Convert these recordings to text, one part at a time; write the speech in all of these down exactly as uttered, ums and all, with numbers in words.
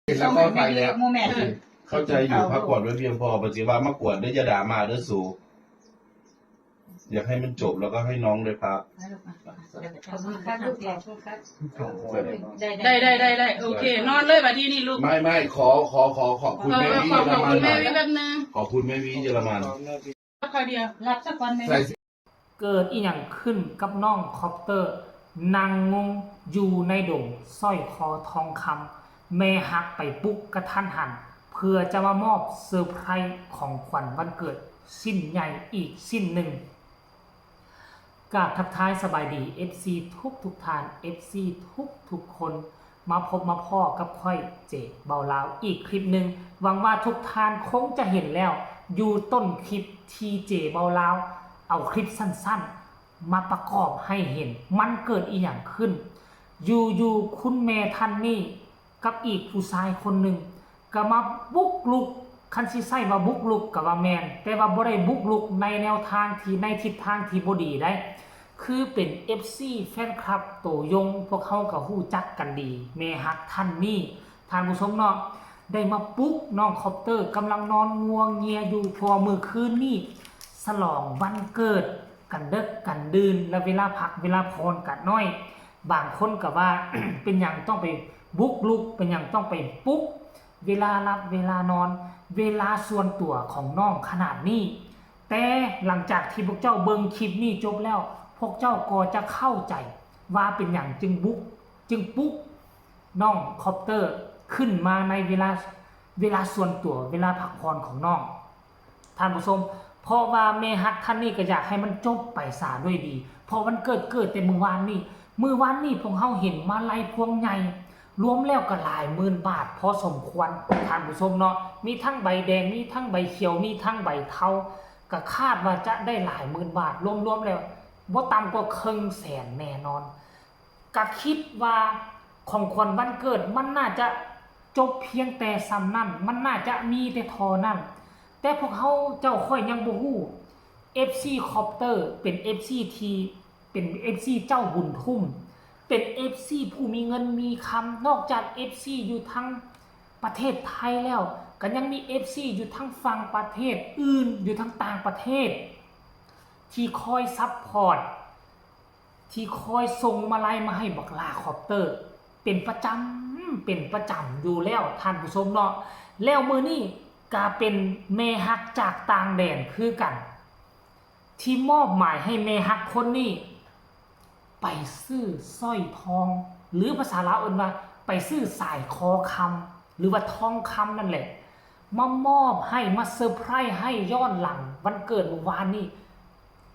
เห็นแล้วก็ไปแล้ว โมเมนต์ เข้าใจอยู่ พักผ่อนไม่เพียงพอ ปฏิว่ามาขวัญเด้อ อย่าด่ามาเด้อสู อยากให้มันจบแล้วก็ให้น้องได้พัก ขอบคุณครับลูก ขอบคุณครับ ได้ได้ได้ได้ได้โอเค นอนเลยบัดนี้นี่ลูก ไม่ไม่ขอขอขอขอบคุณแม่วิ ขอบ เยอร ขอบ มั คุ น ณ ห แม่ น่อย วิแป๊บนึง ขอบคุณแม่วิเยอรมัน คอยเดียว รับสักวันหนึ่ง ใส่ เกิดอีหยังขึ้นกับน้องคอปเตอร์ นั่งงงอยู่ในดงสร้อยคอทองคำแม่ฮักไปปลุกกะทันหัน เพื่อจะมามอบเซอร์ไพรส์ของขวัญวันเกิดชิ้นใหญ่อีกชิ้นหนึ่ง กราบทักทายสบายดี เอฟซี ทุกทุกๆท่าน เอฟซี ทุกทุกๆคน มาพบมาพ้อกับข้อยเจเบาลาวอีกคลิปหนึ่ง หวังว่าทุกท่านคงจะเห็นแล้ว อยู่ต้นคลิปที่เจเบาลาว เอาคลิปสั้นๆ มาประกอบให้เห็น มันเกิดอีหยังขึ้น อยู่ๆคุณแม่ท่านนี้ กับอีกผู้ชายคนหนึ่ง ก็มาบุกรุก คันสิใช้ว่าบุกรุกก็ว่าแม่น แต่ว่าบ่ได้บุกรุกในแนวทางที่ ในทิศทางที่บ่ดีได้ คือเป็น เอฟซี แฟนคลับตัวยง พวกเฮาก็ฮู้จักกันดี แม่ฮักท่านนี้ ท่านผู้ชมเนาะ ได้มาปลุกน้องคอปเตอร์กำลังนอนงัวเงียอยู่ เพราะว่ามื้อคืนนี้ฉลองวันเกิดกันเดิกกันดื่น และเวลาพักเวลาผ่อนก็น้อย บางคนก็ว่า เป็นหยังต้องไปบุกรุก เป็นหยังต้องไปปลุก เวลาหลับเวลานอน เวลาส่วนตัวของน้องขนาดนี้ แต่หลังจากที่พวกเจ้าเบิ่งคลิปนี้จบแล้ว พวกเจ้าก็จะเข้าใจว่าเป็นหยังจึงบุก จึงปลุกน้องคอปเตอร์ขึ้นมาในเวลา เวลาส่วนตัว เวลาพักผ่อนของน้อง ท่านผู้ชม เพราะว่าแม่ฮักท่านนี้ก็อยากให้มันจบไปซะด้วยดี เพราะวันเกิดเกิดแต่มื้อวานนี้ มื้อวานนี้พวกเฮาเห็นมาลัยพวงใหญ่ รวมแล้วก็หลายหมื่นบาทพอสมควร ท่านผู้ชมเนาะ มีทั้งใบแดง มีทั้งใบเขียว มีทั้งใบเทา ก็คาดว่าจะได้หลายหมื่นบาท รวมๆแล้ว บ่ต่ำกว่าครึ่งแสนแน่นอน ก็คิดว่าของขวัญวันเกิดมันน่าจะจบเพียงแต่ส่ำนั้น มันน่าจะมีแต่เท่านั้น แต่พวกเฮาเจ้าข้อยยังบ่ฮู้ เอฟซี คอปเตอร์ เป็น เอฟซี ที่ เป็น เอฟซี เจ้าบุญทุ่ม เป็น เอฟซี ผู้มีเงินมีคำ นอกจาก เอฟซี อยู่ทั้งประเทศไทยแล้ว ก็ยังมี เอฟซี อยู่ทั้งฝั่งประเทศอื่น อยู่ทั้งต่างประเทศ ที่คอยซัพพอร์ต ที่คอยส่งมาลัยมาให้บักหล้าคอปเตอร์ เป็นประจำ เป็นประจำอยู่แล้ว ท่านผู้ชมเนาะ แล้วมื้อนี้ก็เป็นแม่ฮักจากต่างแดนคือกัน ที่มอบหมายให้แม่ฮักคนนี้ ไปซื้อสร้อยทอง หรือภาษาลาวเอิ้นว่า ไปซื้อสร้อยคอคำ หรือว่าทองคำนั่นแหละ มามอบให้ มาเซอร์ไพรส์ให้ย้อนหลังวันเกิดมื้อวานนี้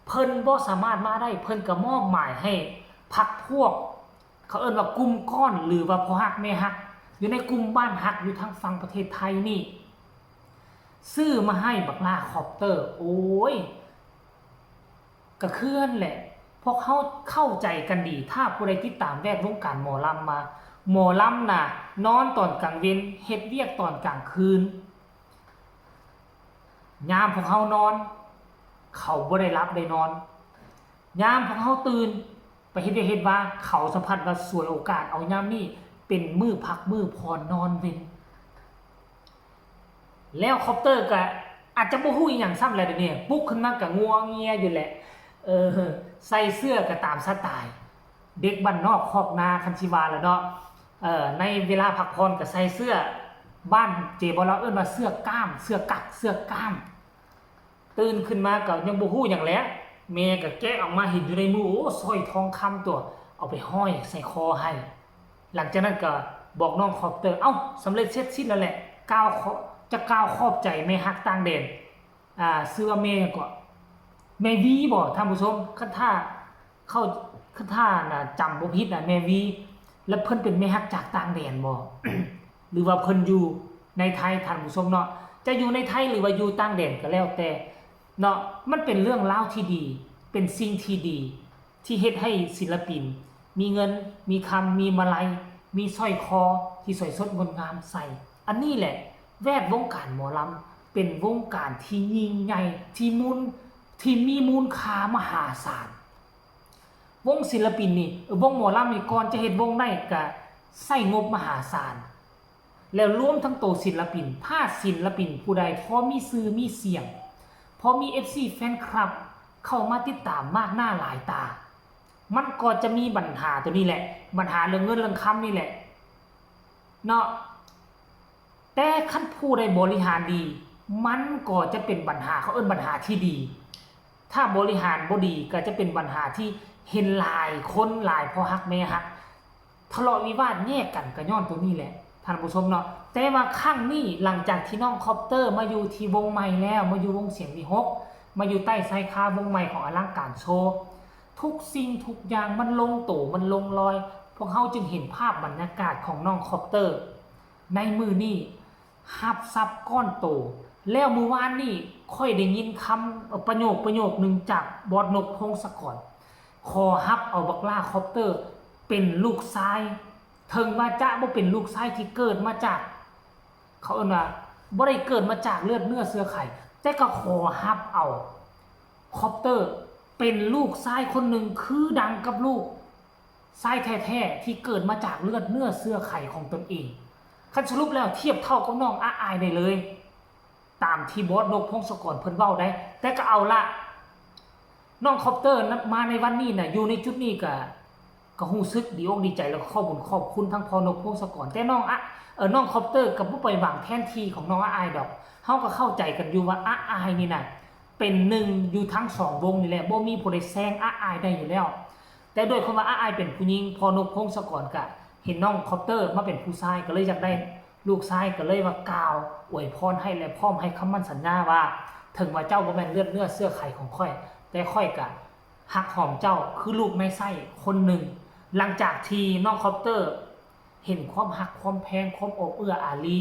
เพิ่นบ่สามารถมาได้ เพิ่นก็มอบหมายให้พรรคพวก เขาเอิ้นว่ากลุ่มก้อน หรือว่าพ่อฮักแม่ฮัก อยู่ในกลุ่มบ้านฮักอยู่ทางฝั่งประเทศไทยนี่ ซื้อมาให้บักหล้าคอปเตอร์ โอ้ย ก็คือนั่นแหละ พวกเฮาเข้าใจกันดี ถ้าผู้ใดติดตามแวดวงการหมอลำมา หมอลำน่ะ นอนตอนกลางเว็น เฮ็ดเวียกตอนกลางคืน ยามพวกเฮานอน เขาบ่ได้หลับได้นอน ยามพวกเฮาตื่น ไปเฮ็ดเวียกเฮ็ดวา เขาสะพัดว่าฉวยโอกาสเอายามนี้เป็นมื้อพักมื้อผ่อนนอนเว็น แล้วคอปเตอร์ก็อาจจะบ่ฮู้อีหยังซ้ำแหละเดี๋ยวนี้ ปลุกขึ้นมาก็งัวเงียอยู่แหละ เออ ใส่เสื้อก็ตามสไตล์ เด็กบ้านนอกคอกนา คันสิว่าแล้วเนาะ เอ่อ ในเวลาพักผ่อนก็ใส่เสื้อบ้านเจบ่ลาวเอิ้นว่าเสื้อกล้าม เสื้อกั๊ก เสื้อกล้าม ตื่นขึ้นมาก็ยังบ่ฮู้หยังแหละ แม่ก็แกะออกมาเห็นอยู่ในมือ โอ้ สร้อยทองคำตัว เอาไปห้อยใส่คอให้ หลังจากนั้นก็บอกน้องคอปเตอร์ เอ้า สำเร็จเสร็จสิ้นแล้วแหละ กล่าวขอ จะกล่าวขอบใจแม่ฮักต่างแดน อ่า ชื่อว่าแม่หยังเกาะ แม่วีบ่ ท่านผู้ชม คันถ้าเข้า คันถ้าน่ะจำบ่ผิดน่ะ แม่วี แล้วเพิ่นเป็นแม่ฮักจากต่างแดนบ่ หรือว่าเพิ่นอยู่ในไทย ท่านผู้ชมเนาะ จะอยู่ในไทยหรือว่าอยู่ต่างแดนก็แล้วแต่เนาะ มันเป็นเรื่องราวที่ดี เป็นสิ่งที่ดี ที่เฮ็ดให้ศิลปิน มีเงิน มีคำ มีมาลัย มีสร้อยคอ ที่สวยสดงดงามใส่ อันนี้แหละ แวดวงการหมอลำ เป็นวงการที่ยิ่งใหญ่ ที่มูล ที่มีมูลค่ามหาศาล วงศิลปินนี่ เออ วงหมอลำนี่ ก่อนจะเฮ็ดวงได้ก็ใช้งบมหาศาล แล้วรวมทั้งโตศิลปิน ถ้าศิลปินผู้ใดพอมีชื่อมีเสียง พอมี เอฟซี แฟนคลับ เข้ามาติดตามมากหน้าหลายตา มันก็จะมีปัญหาตัวนี้แหละ ปัญหาเรื่องเงินเรื่องคำนี่แหละเนาะ แต่คันผู้ใดบริหารดี มันก็จะเป็นปัญหา เขาเอิ้นปัญหาที่ดี ถ้าบริหารบ่ดีก็จะเป็นปัญหาที่เห็นหลายคนหลายพ่อฮักแม่ฮัก ทะเลาะวิวาทแยกกันก็ย้อนตัวนี้แหละ ท่านผู้ชมเนาะ แต่ว่าครั้งนี้หลังจากที่น้องคอปเตอร์มาอยู่ที่วงใหม่แล้ว มาอยู่วงเสียงวิหก มาอยู่ใต้ชายคาวงใหม่ของอลังการโชว์ ทุกสิ่งทุกอย่างมันลงโตมันลงรอย พวกเฮาจึงเห็นภาพบรรยากาศของน้องคอปเตอร์ ในมื้อนี้ฮับทรัพย์ก้อนโต แล้วมื้อวานนี้ข้อยได้ยินคำ เอ่อ ประโยคประโยคหนึ่งจากบอสนกพงศกร ขอฮับเอาบักหล้าคอปเตอร์เป็นลูกชาย ถึงว่าจะบ่เป็นลูกชายที่เกิดมาจาก เขาเอิ้นว่าบ่ได้เกิดมาจากเลือดเนื้อเชื้อไข แต่ก็ขอฮับเอาคอปเตอร์เป็นลูกชายคนหนึ่งคือดังกับลูกชายแท้ๆที่เกิดมาจากเลือดเนื้อเชื้อไขของตนเอง คันสรุปแล้วเทียบเท่ากับน้องอาอายได้เลย ตามที่บอสนกพงศกรเพิ่นเว้าได้ แต่ก็เอาละ น้องคอปเตอร์นะมาในวันนี้น่ะ อยู่ในจุดนี้ก็ ก็รู้สึกดีอกดีใจแล้วก็ขอบบุญขอบคุณทั้งพ่อนกพงศกร แต่น้องอะ เออ น้องคอปเตอร์ก็บ่ไปหวังแทนที่ของน้องอาอายดอก เฮาก็เข้าใจกันอยู่ว่าอาอายนี่น่ะ เป็นหนึ่งอยู่ทั้งสองวงนี่แหละ บ่มีผู้ใดแซงอาอายได้อยู่แล้ว แต่ด้วยความว่าอาอายเป็นผู้หญิง พ่อนกพงศกรก็เห็นน้องคอปเตอร์มาเป็นผู้ชาย ก็เลยอยากได้ลูกชาย ก็เลยว่ากล่าวอวยพรให้และพร้อมให้คำมั่นสัญญาว่า ถึงว่าเจ้าบ่แม่นเลือดเนื้อเชื้อไขของข้อย แต่ข้อยก็ฮักหอมเจ้าคือลูกในไส้คนหนึ่ง หลังจากที่น้องคอปเตอร์เห็นความฮักความแพง ความอบเอื้ออารี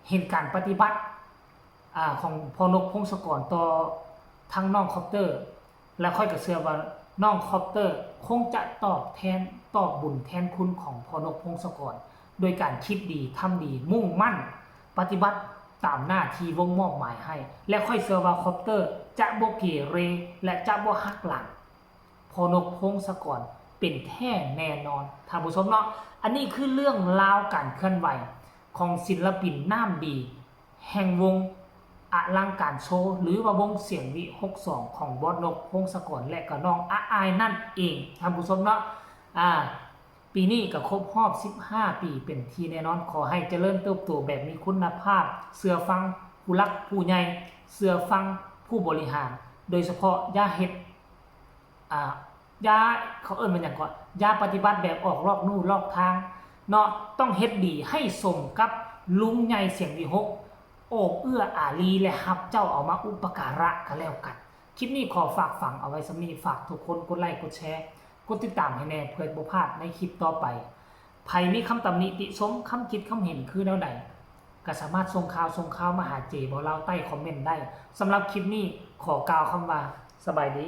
เห็นการปฏิบัติ อ่า ของพ่อนกพงศกรต่อทางน้องคอปเตอร์ และข้อยก็เชื่อว่าน้องคอปเตอร์คงจะตอบแทน ตอบบุญแทนคุณของพ่อนกพงศกร โดยการคิดดี ทำดี มุ่งมั่น ปฏิบัติตามหน้าที่วงมอบหมายให้ และข้อยเชื่อว่าคอปเตอร์จะบ่เกเร และจะบ่หักหลังพ่อนกพงศกรเป็นแท้แน่นอน ท่านผู้ชมเนาะ อันนี้คือเรื่องราวการเคลื่อนไหวของศิลปินน้ำดี แห่งวงอลังการโชว์ หรือว่าวงเสียงวิหกสอง ของบอสนกพงศกร และก็น้องอาอายนั่นเอง ท่านผู้ชมเนาะ อ่า ปีนี้ก็ครบรอบสิบห้าปีเป็นที่แน่นอน ขอให้เจริญเติบโตแบบมีคุณภาพ เชื่อฟังผู้หลักผู้ใหญ่ เชื่อฟังผู้บริหาร โดยเฉพาะอย่าเฮ็ด อ่า อย่า เขาเอิ้นว่าหยังก่อน อย่าปฏิบัติแบบออกลอกลู่ลอกทางเนาะ ต้องเฮ็ดดีให้สมกับลุงใหญ่เสียงวิหก โอบเอื้ออารีและฮับเจ้าเอามาอุปการะก็แล้วกัน คลิปนี้ขอฝากฝังเอาไว้ส่ำนี้ ฝากทุกคนกดไลค์กดแชร์ กดติดตามให้แน่เพื่อบ่พลาดในคลิปต่อไป ไผมีคำตำหนิติชม คำคิดคำเห็นคือแนวใด ก็สามารถส่งข่าวส่งข่าวมาหาเจบ่าวลาวใต้คอมเมนต์ได้ สำหรับคลิปนี้ขอกล่าวคำว่าสบายดี